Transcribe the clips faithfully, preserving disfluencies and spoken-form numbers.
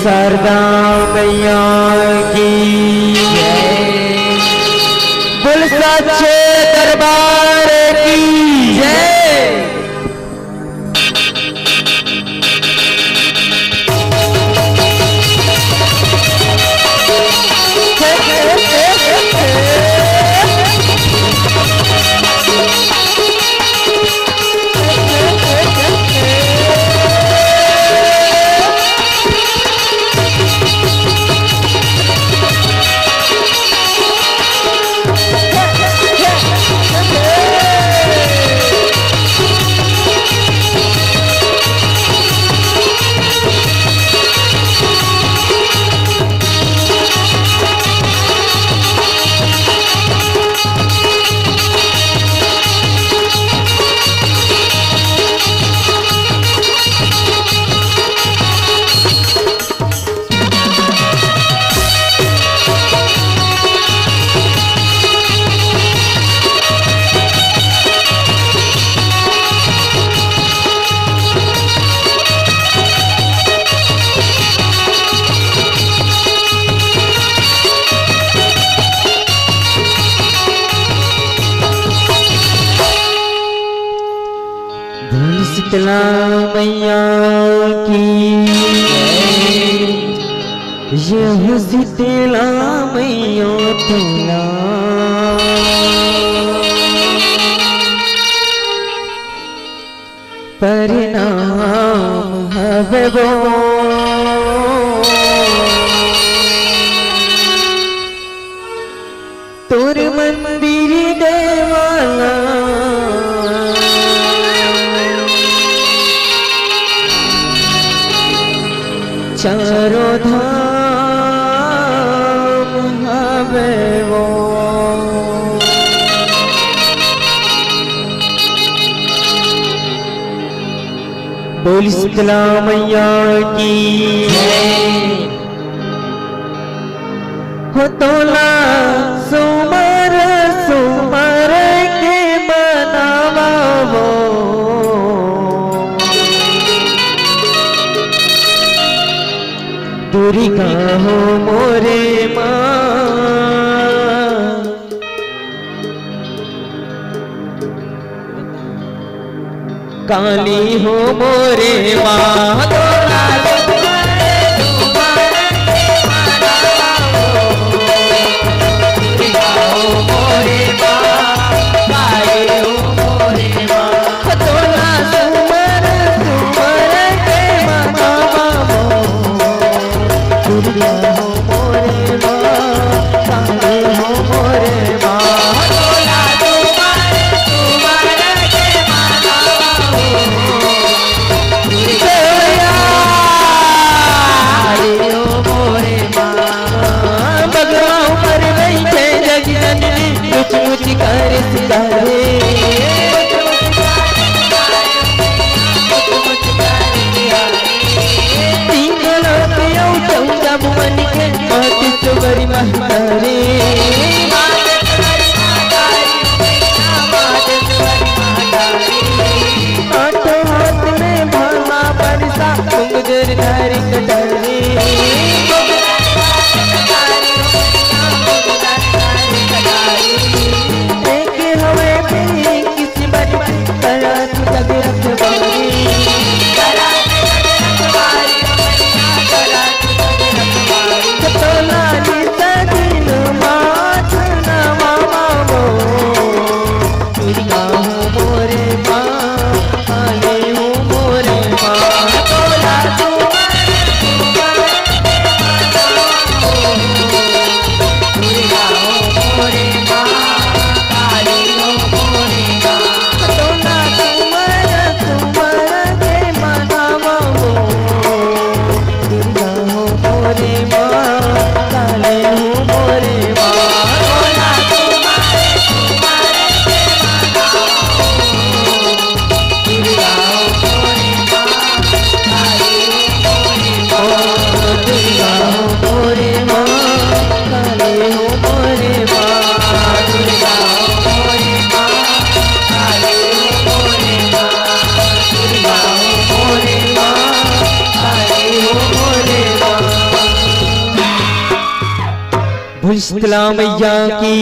शारदा मैया की जय। बोल सच्चे दरबार की जय। बोल शीतला मैया की जय। यह शीतला मैया तोला प्रणाम हवे वो। तोर मंदिर देवाला चारों धाम हवे वो। बोल शीतला मैया की जय। हो तोला सुमर सुमर के मनावा वो। दुर्गा हो मोरे माँ। काली हो मोरे माँ। दुर्गा हो मोरे माँ, काली हो मोरे माँ। काली हो मोरे माँ। बगवा ऊपर बइठे जग जननी, मुच मुच कर सिधारे। तीन लोक अउ चौदह भुवन के महतेश्वरी महतारी। आठों हाथ में भाला बरसा, मुंगेर धरी कटारी। एक हवे तेरी किस्मत, करा तू जग रखवारी। तो लाली सजन माँ, बोल शीतला मैया की।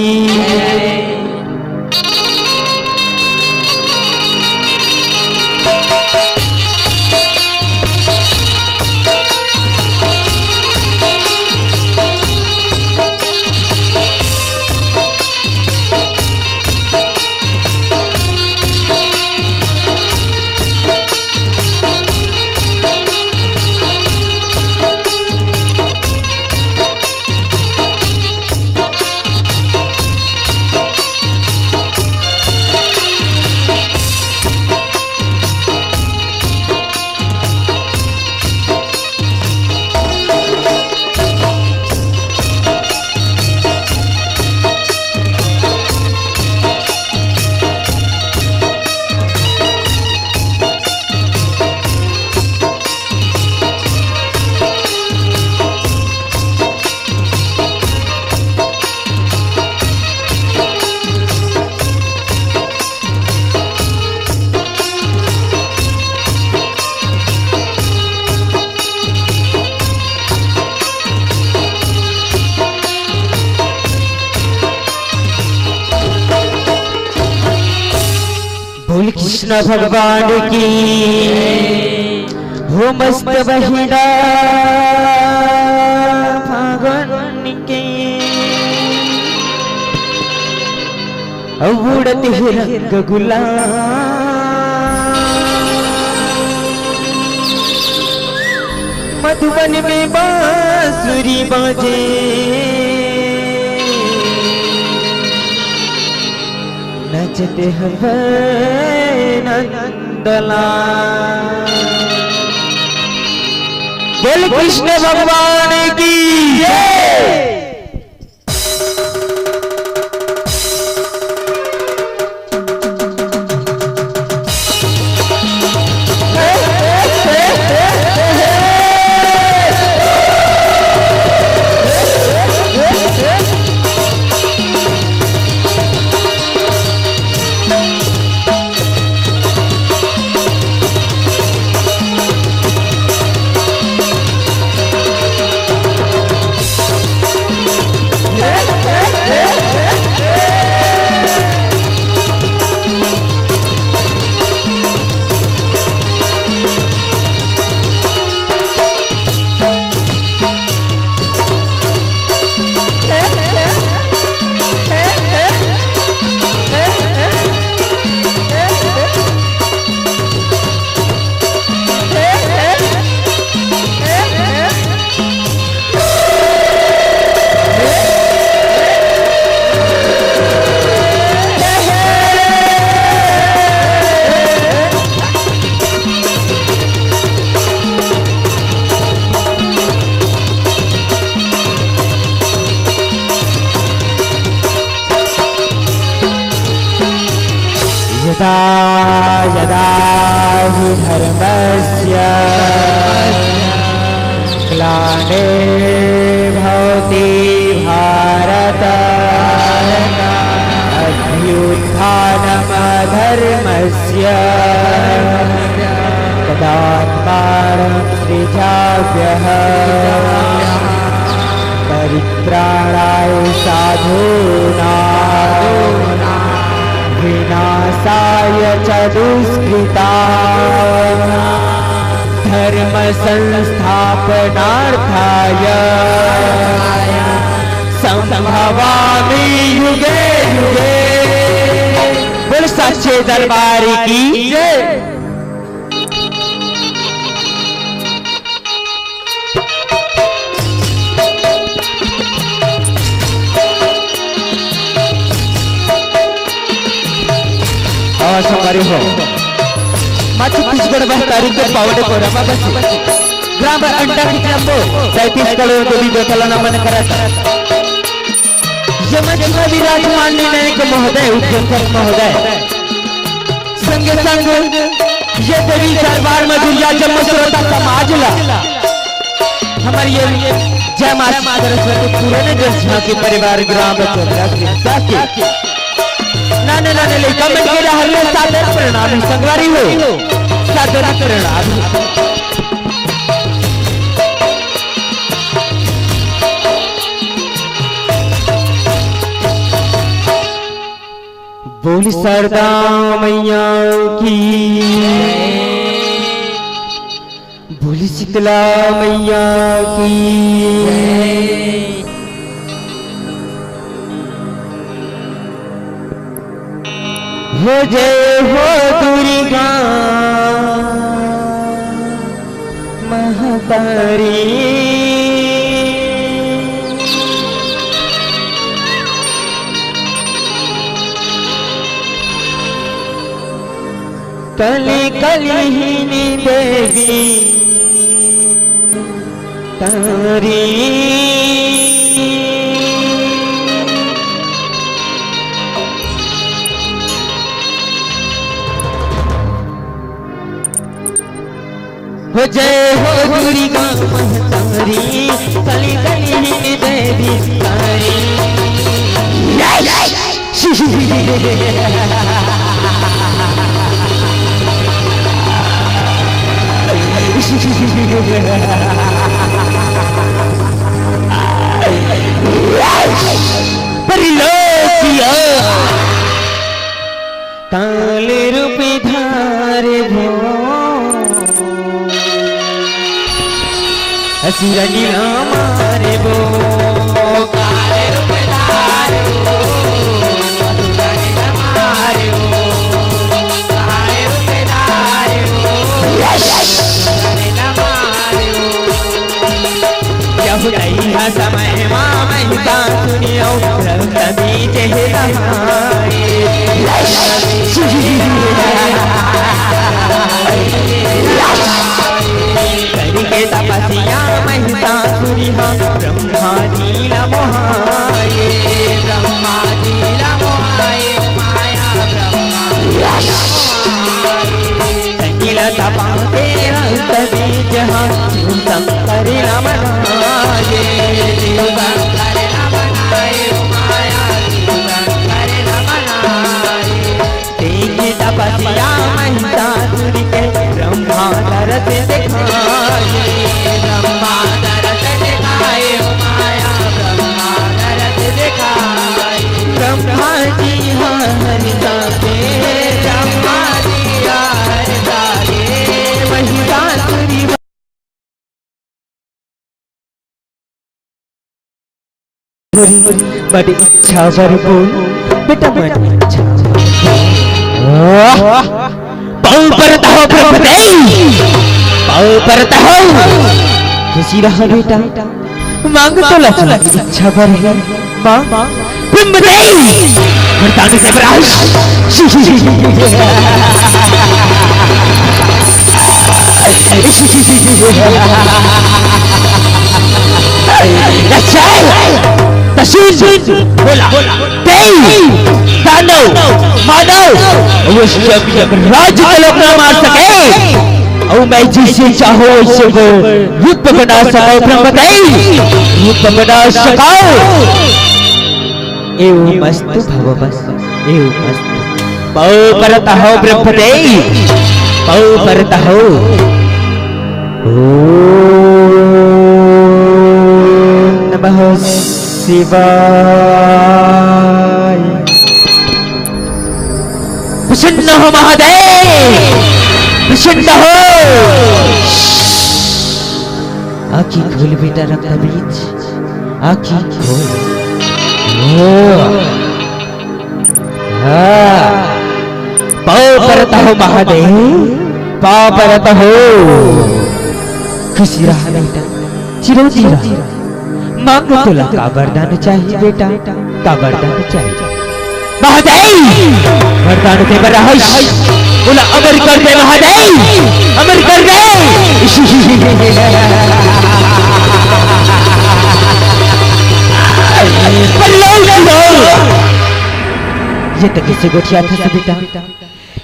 बोल कृष्ण भगवान की। हो मस्त बहिरा फागुन के, अउ उड़त हे रंग गुलाल। मधुबन में बांसुरी बाजे, नचत हवे नंदलाल। बोल कृष्ण भगवान की जय। यदा यदा हि धर्मस्य ग्लानिर्भवति भारत, अभ्युत्थानमधर्मस्य, तदात्मानं सृजाम्यहम्। परित्राणाय साधूनां विनाशाय च दुष्कृताम्। धर्म संस्थापनार्थाय संभवामि युगे युगे। बोल सच्चे दरबार की जय। आवाज हमारी हो। माँ छत्तीसगढ़ महतारी के पावड़े को रमा बस। ग्राम अंडा की जम्बो, पैंतीस करोड़ देवी देवता ला नमन करत। ये मंच में विराजमान निर्णायक महोदय, उद्घोषक महोदय, संगे संग ये देवी दरबार में दुर्गा जम्मो श्रोता समाज ला, हमारी ये जय माँ सरस्वती पूरे ने जस झांकी परिवार ग्राम चंद्रा की नाने नाने लइका मन के रहल में सादर प्रणाम संगवारी हो, सादर प्रणाम। बोल शारदा मैया की, बोल शीतला मैया की। हो जय हो दुर्गा महतारी। कली कलिहिन देवी तारी। हो जय हो दुर्गा महतारी, कली कलिहिन देवी तारी। परिलोकिया। काल रूप धारे भो, असुरन ला मारे भो। काल रूप धारे भो, असुरन ला मारे भो। काल रूप धारे भो, असुरन ला मारे भो। यहुदई ह समय मा महिषासुर अउ रक्त बीज हे लहाए। करिके तपस्या महिषासुर ह ब्रह्मा जी ला मोहाए। ब्रह्मा जी ला मोहाए, माया ब्रह्मा जी ला मोहाए। संगिला तपाते रक्त बीज हा, शिव शंकर ला मनाए। शिव शंकर ला मनाए, माया शिव शंकर ला मनाए। तेंगे तपस्या महिषासुर के, ब्रह्मा दरस देखाए। ब्रह्मा दरस देखाए, माया ब्रह्मा दरस देखाए। ब्रह्मा जी हा हरि साथे, ब्रह्मा जी हा हरि साथे, महिषासुर बड़ इच्छा बर बोल, बेटा बड़ इच्छा बर बोल। पाँव परत हँव ब्रह्मदेव, पाँव परत हँव। खुशी रहा बेटा, मांग तो ला, इच्छा बर हे, मांग। ब्रह्मदेव, वरदान दे महाराज। अच्छा, त सुन, बोला, देव, दानव, मानव, वो सब यमराज के लोग ना मार सके। अउ मैं जइसे चाहूँ वइसे वो रूप बना सकँव ब्रह्मदेव, रूप बना सकँव। एव मस्त भव बस, एव मस्त। पाँव परत हँव ब्रह्मदेव, पाँव परत हँव। ओम नमः शिवाय। प्रसन्न हो महादेव, प्रसन्न हो। आँखी खोल बेटा रक्त बीज, आँखी खोल। ओ। हाँ। पाँव परत हँव महादेव, पाँव परत हँव। खुशी रहा बेटा, चिरंजीव रहा। मांग तोला का वरदान चाही बेटा, का वरदान चाही? महादेव! वरदान दे बर रहस। बोला, अमर कर दे महादेव, अमर कर दे। बल्लो, बल्लो। ये तो कइसे गोठियाथस बेटा?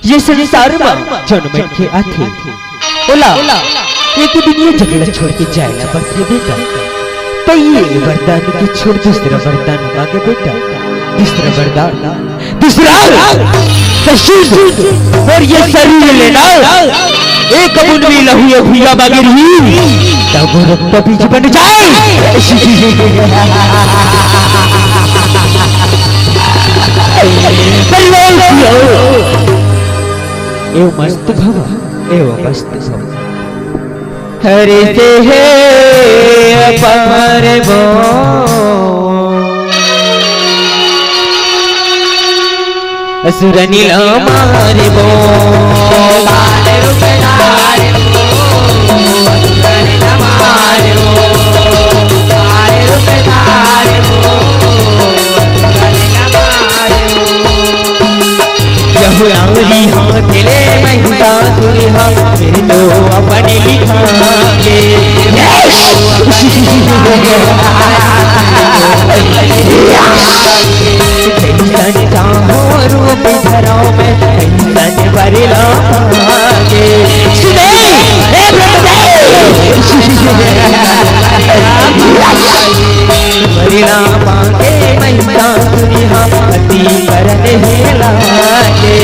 ये संसार म जउन मनखे आथे, ओला एक दिन ये जग ल छोड़ के जाय ल पड़थे बेटा। त ये वरदान के छोड़ दूसरा वरदान मांगे बेटा, दूसरा वरदान, दूसरा। त सुन, अउ ये शरीर ले ना एक बूंद भी लहू ये भुइयाँ मांगे रही, त वो रक्त बीज बन जाय। कर लो, एव मस्त भव, एव मस्त भव। हरि से हे अपार वो, असुरनि ला मार वो। यहु रावरी हाथ ले महिषासुर हा, फिर तो अपन लिखागे। जैसन चाहो रूप धरो मैं, तैसन बर ला पागे। सुने, हे ब्रह्मदेव। बर ला पागे महिषासुर हा, अति करन हे लागे।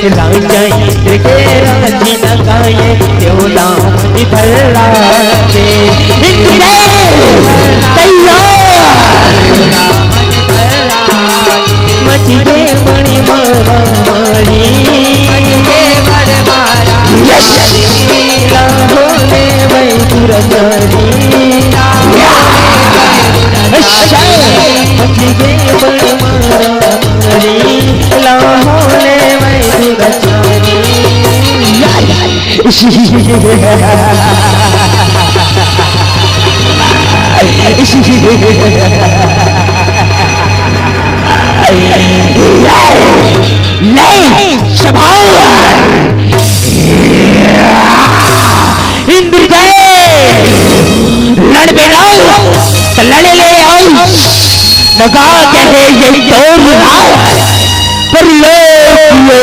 राजा इंद्र के राजी न गाए, देवता मुनि भल्लागे। इंद्र तैयार। मच गे बड़ी मारामारी। Yes! लाहोले वै दुराचारी। अच्छा। मच गे बड़ी मारामारी। लाहोले वै दुराचारी। ले, शाबाश। इंद्रदेव, लड़बे ना, त लड़े ले आउ। नगा कहे ये तोर ना, पर लो, लो।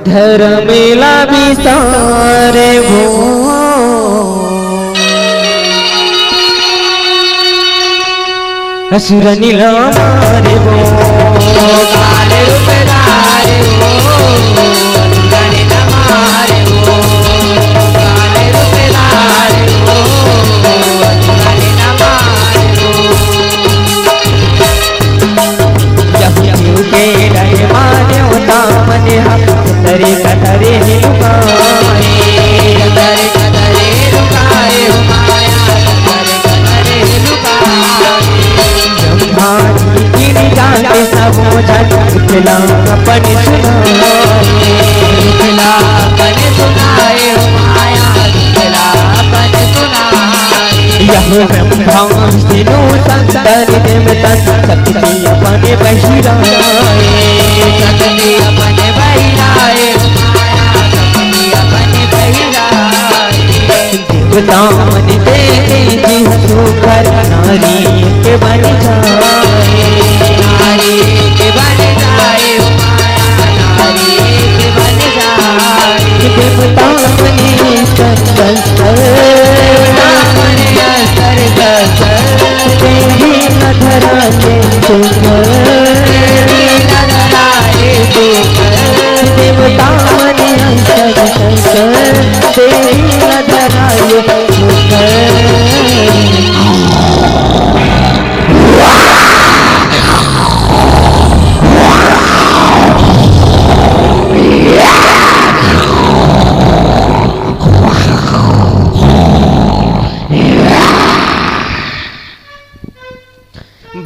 धरम ला बिसारे वो, असुरनि ला मारे वो। काल रूप धारे वो, असुरनि ला मारे वो। काल रूप धारे वो, असुरनि ला मारे वो। यहू के डर मान्यो तामन हा, कतरे कतरे लुकाए। कतरे कतरे लुकाए हो माया, कतरे कतरे लुकाए। ब्रह्मा जी गिर जाके सबो झन, मिथिला अपन सुनाए। मिथिला अपन सुनाए हो माया, मिथिला अपन सुनाए। यहू ब्रह्मा विष्णु शंकर देवतन, शक्ति अपन बहिराए। शक्ति अपन बहिराए, शक्ति अपन बहिराए। देवता मन देखे जी सुघर, नारी के बन जाए। नारी के बन जाए, नारी के बन जाए। देवता मन संकल्प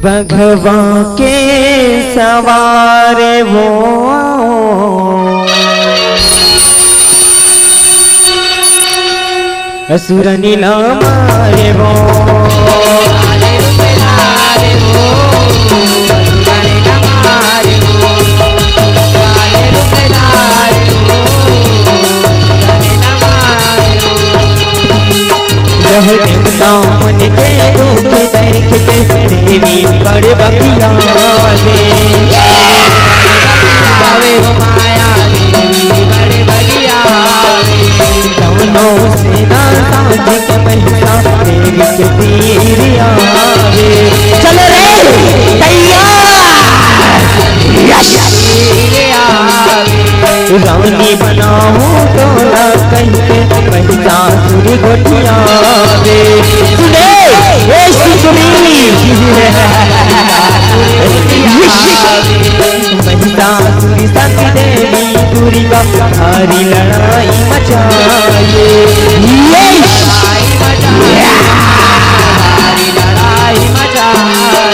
बघवा के सवार वो, असुरनि ला मारे वो। यह देवता मन के रूप देख के, देवी बड़ बगियावे। आवे हो माया देवी बड़ बगियावे। दोनों सेना साथ के महिषा, देवी के तीर आवे। चलो रे, तैयार। यस। रानी बनाहूँ तोला कहिके महिषासुर गोठियावे। सुने, ए सुंदरी। महिषासुर शक्ति देवी दुर्गा भारी लड़ाई मचाए।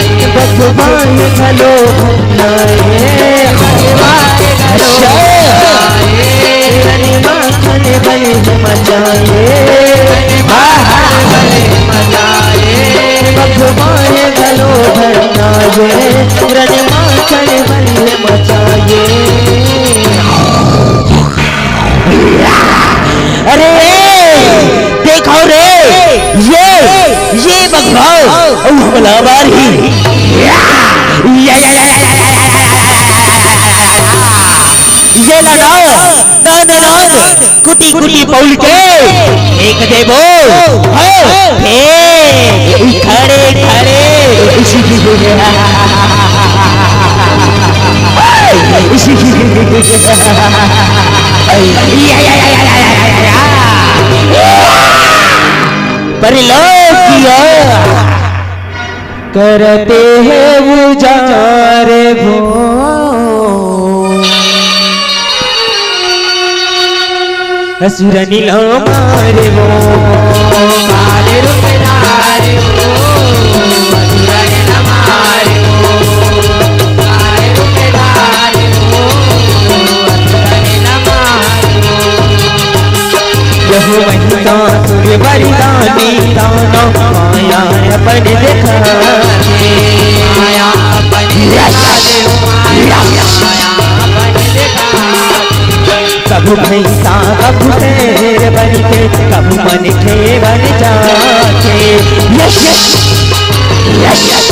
ये बघवा हे घलो भंडाए। अच्छा। रन माखन बल मचाए। बघवा हे घलो भंडाए। रन माखन बल मचाए। अरे, देखो रे, ये, ये बघवा, अउ हमला मारही। या, या, या, ये लगाओ, दान, दान, कुटी, कुटी पौल के, एक देबो, हो, हे, खड़े, खड़े। परलोकिया करते हैं उजार वो। असुरनि ला मारे वो। काले रूप धारे वो, असुरनि ला मारे वो। काले रूप धारे वो, असुरनि ला मारे वो। यहु महिषासुर मर्दानी दानव माया अपन दिखाथे। माया अपन दिखाथे, माया अपन दिखाथे। कभू भैंसा, कभू शेर बन के, कभू मनखे बन जाथे। यश, यश, यश।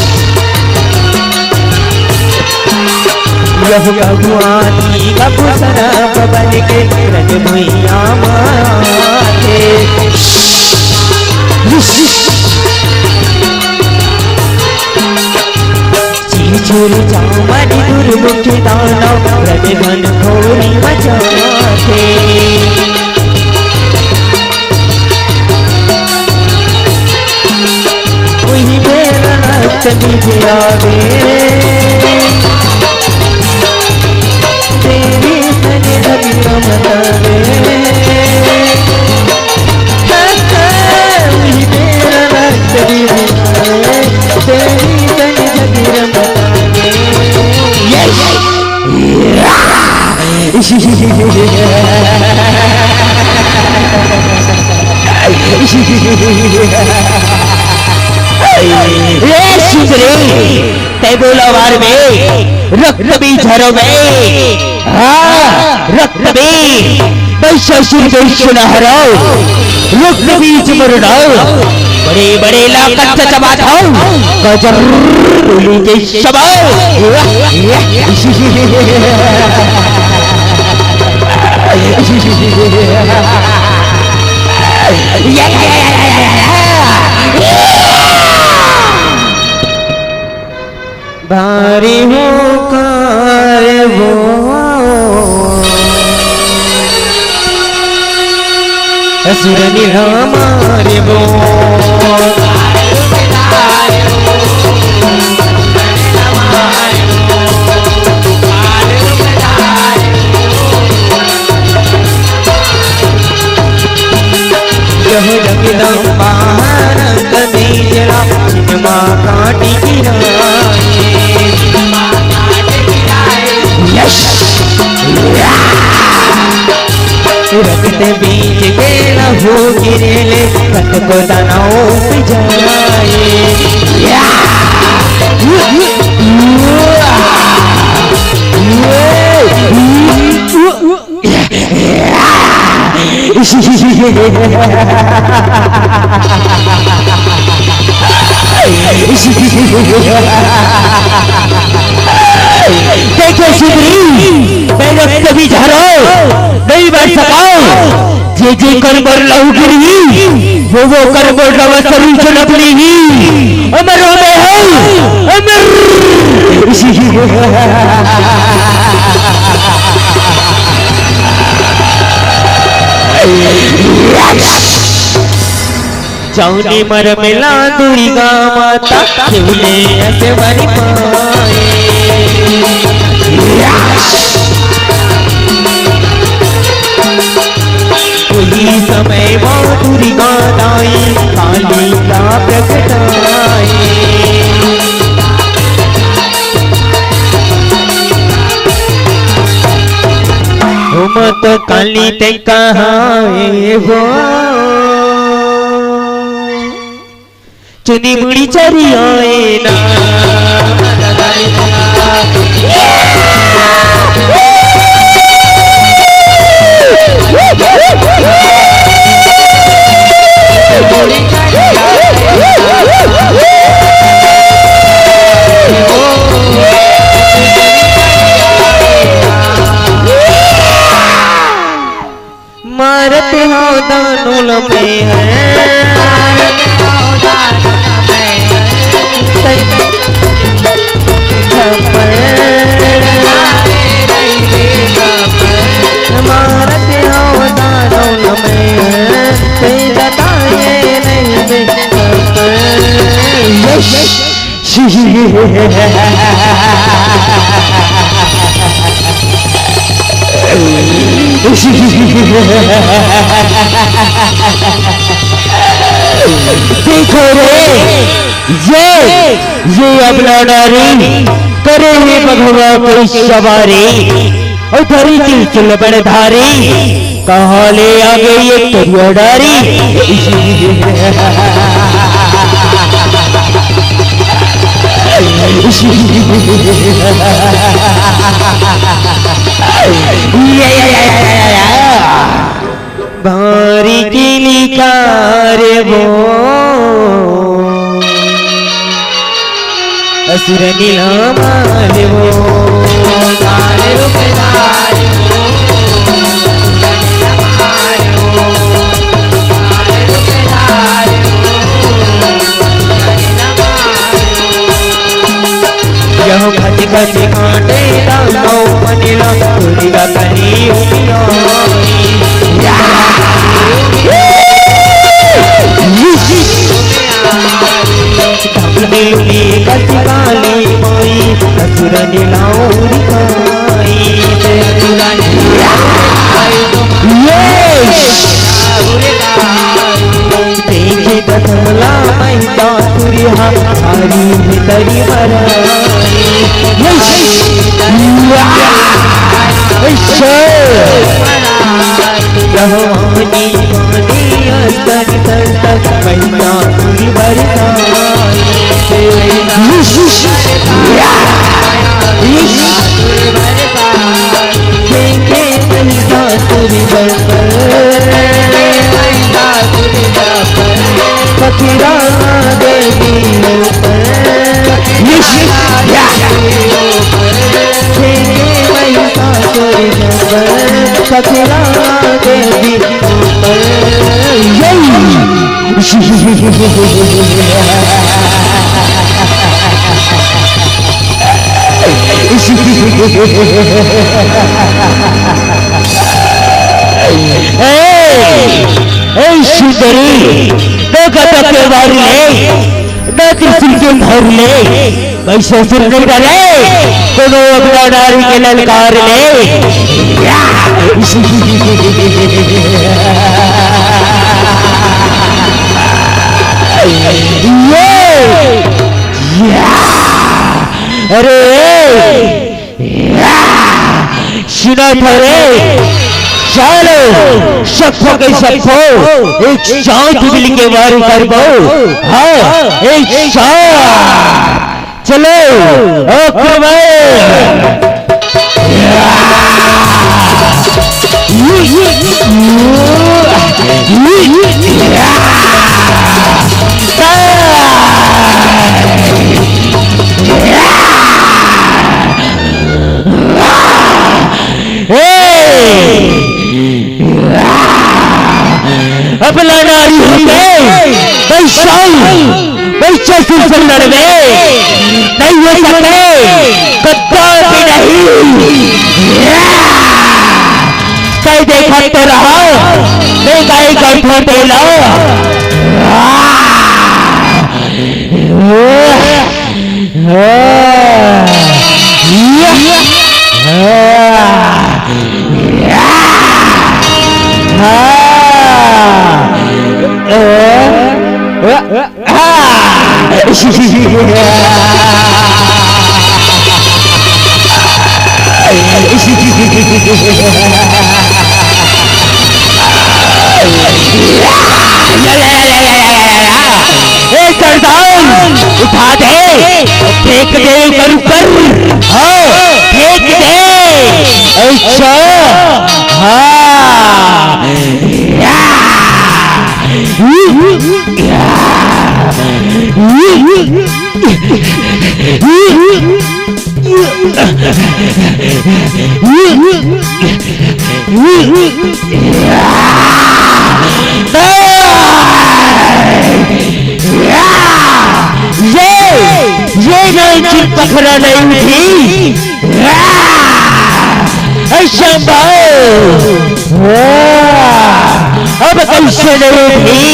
यहू कभू हाथी, कभू सरप बन के रन भुइयां माथे। यश, यश। चीचुर चामर दुर्मुख दानव, रन घनघोरी मचाथे। उही बेरा रक्त बीज आवे। देवी तन धगिरम तारे। उही बेरा रक्त बीज आवे। देवी तन धगिरम तारे। Yes! ए सुंदरी, तै बोला वार में, रक्त बीज हरो में। हाँ, रक्त बीज। महिषासुर के सुनहरो, रक्त बीज मरडो। बड़े बड़े लाकत चबात हो, गजर बोली के शबा। भारी हुंकार वो, असुरनि ला मारे वो। यह जगदम्बा रंग बीजला, छिनमा काटी गिराए। यश! रक्त बीज के लहू गिरेले, कतको दानव पिजाए। या! देखो सुंदरी, मैं रक्त बीज हरो नहीं मर सकाओ। जे जे कर बर लहू गिरही, वो वो कर बर रवा सरू जनक नहीं। अमर हो मैं हूँ, अमर। जौनी मर मिला दुर्गा माता, शिवले ऐसे बन पाए। उही समय माँ दुर्गा दाई काली का प्रगटाई। हम तो काली ते कहाए हो, चुनी मुड़ी चरी आए ना। मारत हो दानों ल मैं हर। मारत हो दानों ल मैं हर। ते बताए नहीं बे। यश। देखो रे, ये, ये अपना नारी करे हे बघवा कोई सवारी, और धरी त्रिशूल बड़धारी। कहाँ ले आ गई ये करिया डारी? भारी की लिखार वो असुर नीला मार वो। यह खच खच काटे दानव मन ला, दुर्गा कली उठिया। धमनी कच काली माई, असुर निलाउर काई। ये देखे दसमला महिषासुर हा, भारी भीतरी मराई। यश! या! यश! रहवानी मानी अस्तर तल तक महिषासुर बरसाई। यश! या! यश! देखे महिषासुर बरसाई। पथिरा देवी ऊपर। यश! या! पथिरा देवी ऊपर। यश! ए, ए सुंदरी, देखा तो के बारी ले, ना त्रिशूल के धर ले, वैसे सुर नहीं डाले, कोनो अपना नारी के ललकार ले। ये, या, अरे, सुना था रे, चलो, सखो के सखो, एक साथ मिल के वार करबो। हाँ, एक साथ। चलो, आक्रमण। ए! अपना नारी होके बैसाऊ, बैसा सुरसर लड़वे नहीं हो सके, कद्दा भी नहीं। कह देखा तो रहा। ले काई करथों तेला। ए सरदार, उठा दे, फेंक दे ऊपर ऊपर। हाँ, फेंक दे। अच्छा, हाँ। ये, ये नहीं कि पकड़ा नहीं थी। ऐसा भाई, अब कैसे नहीं थी?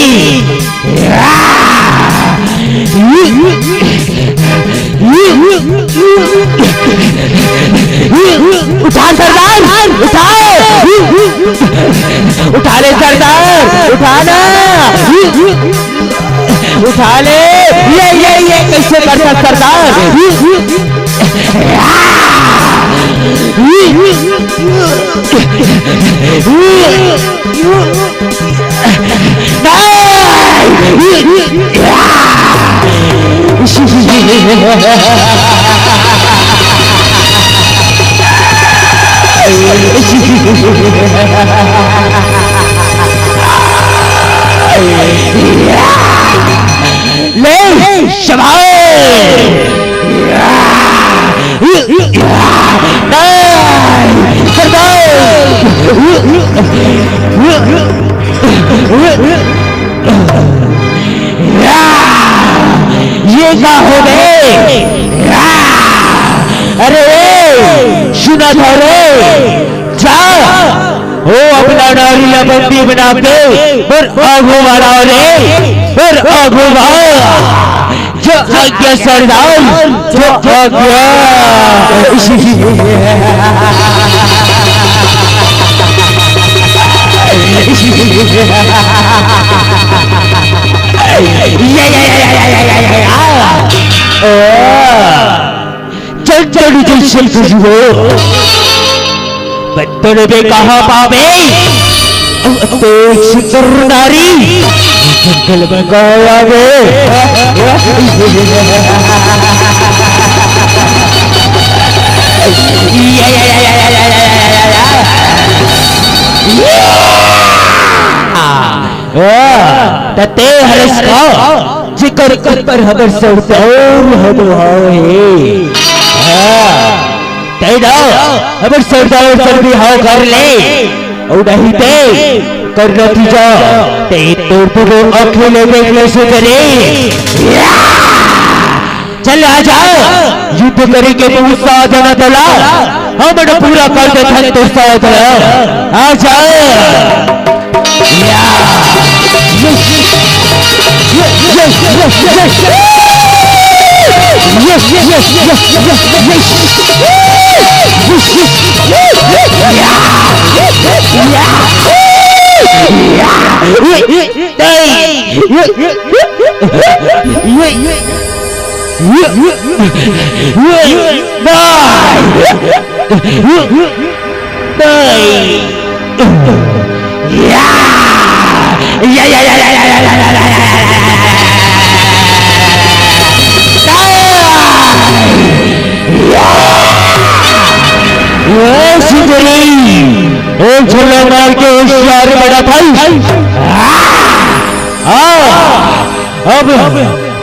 उठा सरदार, उठा। उठा ले सरदार, उठा ना। उठा ले। ये, ये, ये कैसे करता सरदार? ले, शाबाश। नहीं, सरदार। ये का हो गए? अरे, सुना था रे, जा, ओ अपना नारी ला बंदी बना के, पर आगू बढ़ाओ रे, पर आगू बढ़ाओ। जो आज्ञा सरदार, जो आज्ञा। या, या, या। ओ। चल, चल, चल, चल, चल, चल। बंदर बे कहाँ पावे? तो सुंदर नारी जंगल में कहाँ आवे? या, या, या। आ, त ते हरस का, जेकर ऊपर हमर सरदार हबो हे। हाँ, तै ना हमर सरदार ऊपर बिहाव कर ले, अउ नहीं ते कर नतीजा, ते तोर तो आँखें ले देख ले सुधरे। चल आजा, युद्ध करे के बहुत साधन तोला, हमन पूरा कर देथन तोर साधन। आजा। या। ए सुंदरी, ओ झोला मार के होशियार बड़ा भाई। हाँ, अब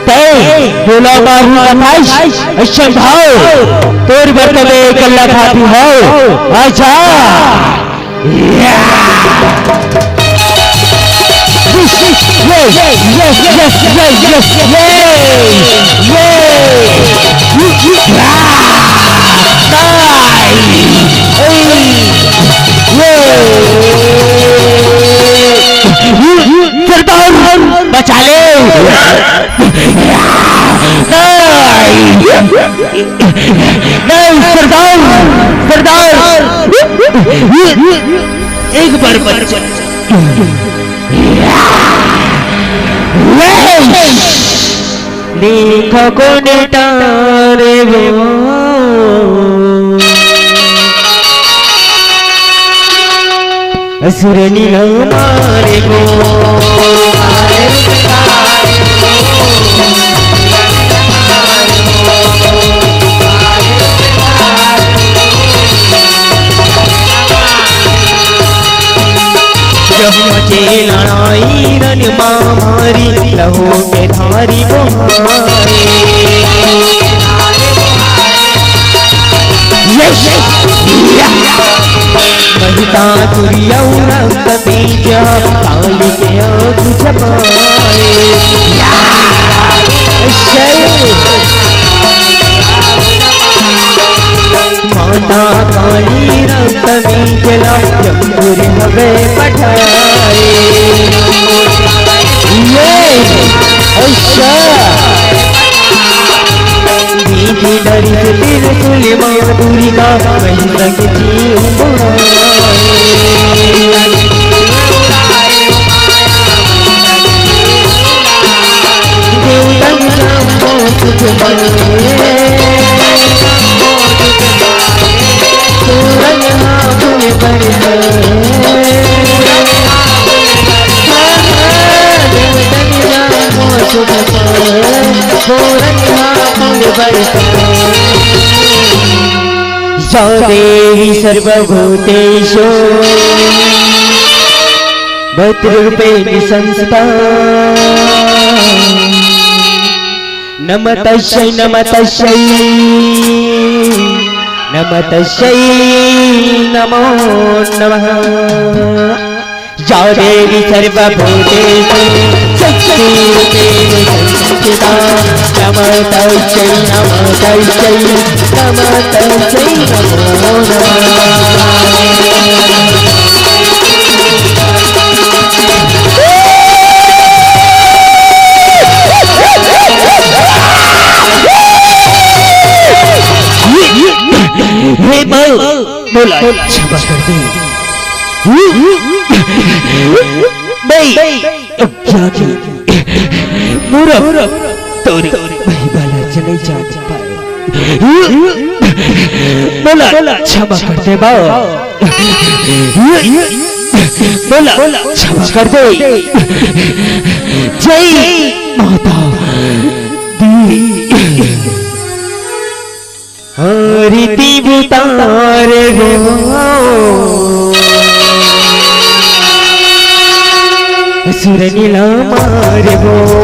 तै गोला मारू बताइस, ऐसा भाव तोर बर तबे कल्ला खाती हो। आजा। नहीं सरदार, सरदार, एक बार बच्चा। देखो कोन टारे वो। असुर नीला मारे गो। जब मचे लड़ाई रन मा मारी, लहू के धारी बहाए। यस। महिता तुरिया रंग बीजा, काली के आँख झपाए। जय। माता काली रंग बीजला, जंगुर हवे पठाए। ये, अच्छा। दीदी डरी से तेरे सुले माँ दुर्गा, वही संग जीव बुलाए। देवतन राम को तुझ बने। पूरन हाथ में बरसे। या देवी सर्वभूतेषु मातृरूपेण संस्थिता। नमः तस्यै, नमः तस्यै, नमः तस्यै नमो नमः। या देवी सर्वभूतेषु शक्तिरूपेण संस्थिता। नमः तस्यै, नमः तस्यै, नमः तस्यै नमो नमः। हे माँ, मोला क्षमा कर दे। मैं अज्ञानी, मूर्ख, तोर महिमा ला नइ जान पाए। मोला क्षमा कर दे माँ। मोला क्षमा कर दे। जय माता दी। आरती उतार हो, सुरनिला मार हो।